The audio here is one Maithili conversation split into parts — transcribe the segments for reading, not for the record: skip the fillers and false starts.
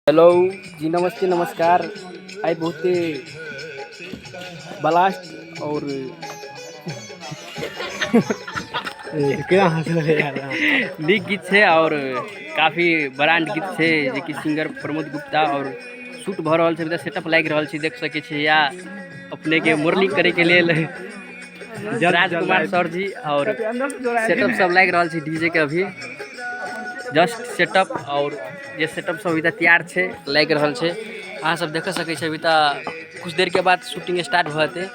हेलो जी, नमस्ते, नमस्कार। आइ बहुते ब्लास्ट और क्या हंस यार। नीक गीत छै और काफी ब्रांड गीत छै, जेकि सिंगर प्रमोद गुप्ता और शूट भऽ रहल छै। सेटअप लागि रहल छै, देख सकै छी। या अपने के मुरली करे के लेल राजकुमार सर जी और सेटअप सब लागि रहल छै। डीजे के अभी जस्ट सेटअप और जे सेटअप सब अभी तक तैयार छै, लागि रहल छै। अहाँ सब देख सकै छी, अभी तऽ कुछ देर के बाद शूटिंग स्टार्ट भऽ जेतै।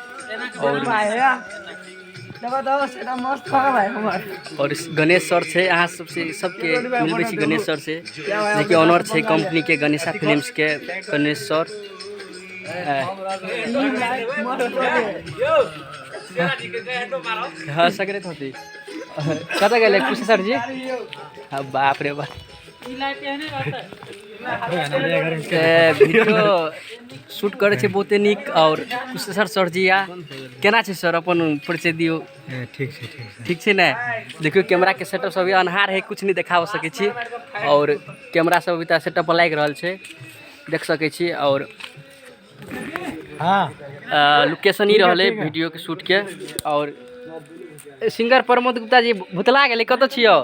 और गणेश सर छै, अहाँ सबसे सबके मिलबै छी गणेश सर से, जेकि ऑनर छै कंपनी के, गणेशा फिल्म्स के गणेश सर। हाँ, सगरे होती। कतऽ गेलै कुछ सर जी? हाँ, बाप रे बाप। वीडियो शूट करै छै बहुते नीक। और कुशेश्वर सर जी, या केना छै सर? अपन परिचय दियौ। ठीक छै, ठीक छै। ठीक छै ने? देखियौ, कैमराके सेटअप सब अन्हार है, कुछ नहीं देखाब सकै छी। और कैमरा सब अभी तक सेटअप पर लागि रहल छै, देख सकै छी। और लोकेशन ही रहलै वीडियो के शूट के। और सिंगर प्रमोद गुप्ता जी भुतला गेलै। कतऽ छियौ?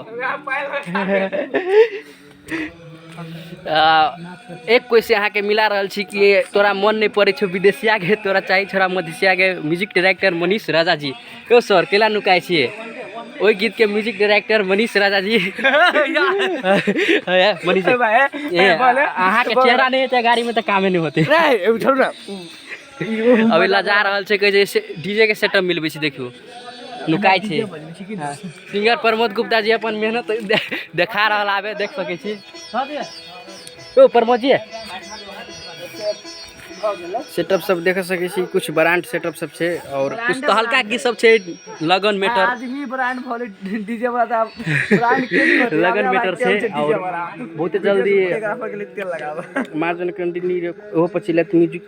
एक कोइ से अहाँके मिला रहल छी कि तोरा मन नहि पड़ै छौ विदेशिया के, तोरा चाही छोरा मधेशिया के। म्यूजिक डायरेक्टर मनीष राजा जी। यौ सर, केला नुकाइ छियै? ओहि गीत के म्यूजिक डायरेक्टर मनीष राजा जी। मनीष, अहाँके चेहरा नहि हेतै गाड़ी में तऽ कामे नहि होतै। अभी लजा रहल छै, कहै छै डीजे के सेटअप मिलबै छै। देखियौ, नुकाइ छै। सिंगर प्रमोद गुप्ता जी अपन मेहनत देखा रहल आबे, देख सकै छी। ओ प्रमोद जी, सेटअप सब देख सकै छी। कुछ ब्रांड सेटअप सब छै और कुछ तऽ हल्का गीत सब छै, लगन मैटर। आदमी ब्रांड भले डीजे वाला ब्रांड के नहीं होते। लगन मैटर छै। और बहुते जल्दी फोटोग्राफर के लिए तेल लगावा। माँ जनक नंदिनी ओहो पर चलत म्यूजिक,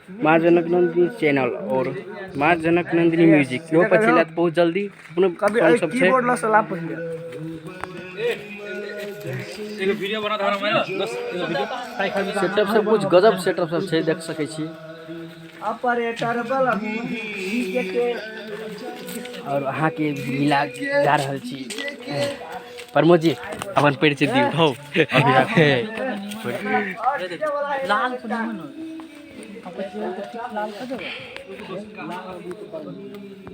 माँ जनक नंदिनी चैनल और माँ जनक नंदिनी म्यूजिक, इहो पर चलत बहुत जल्दी। अपनो कभी सॉन्ग सब छै। कीबोर्ड ला सलाह पहिले। सेटअप सब कुछ गजब सेटअप सब छै, देख सकै छी। ऑपरेटर वाला डीजे के। और अहाँके मिला जा रहल छी। प्रमोद जी, अपन परिचय दियौ। हौ। लाल।